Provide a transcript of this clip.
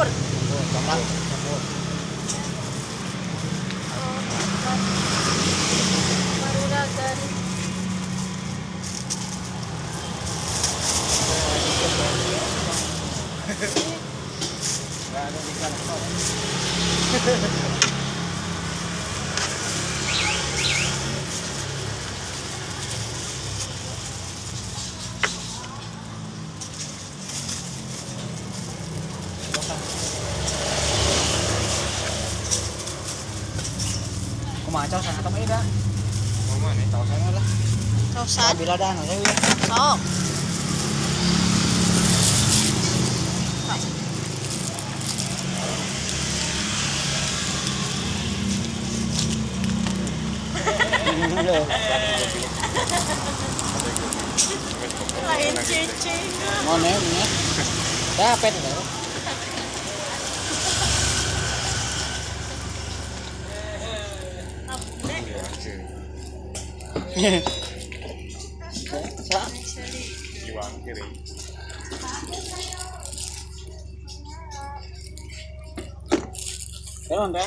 Campur. Campur, coklat campur. Oh, coklat. Maruragan. Enggak ada ikan apa. Kumaha caosan atau mah ida? Mau mana? Caosan lah. Caosan. Bila dah saya ya. Sok. Lain cicing. Ngon ya, ini. Dapat ya. Sa? Meron ba?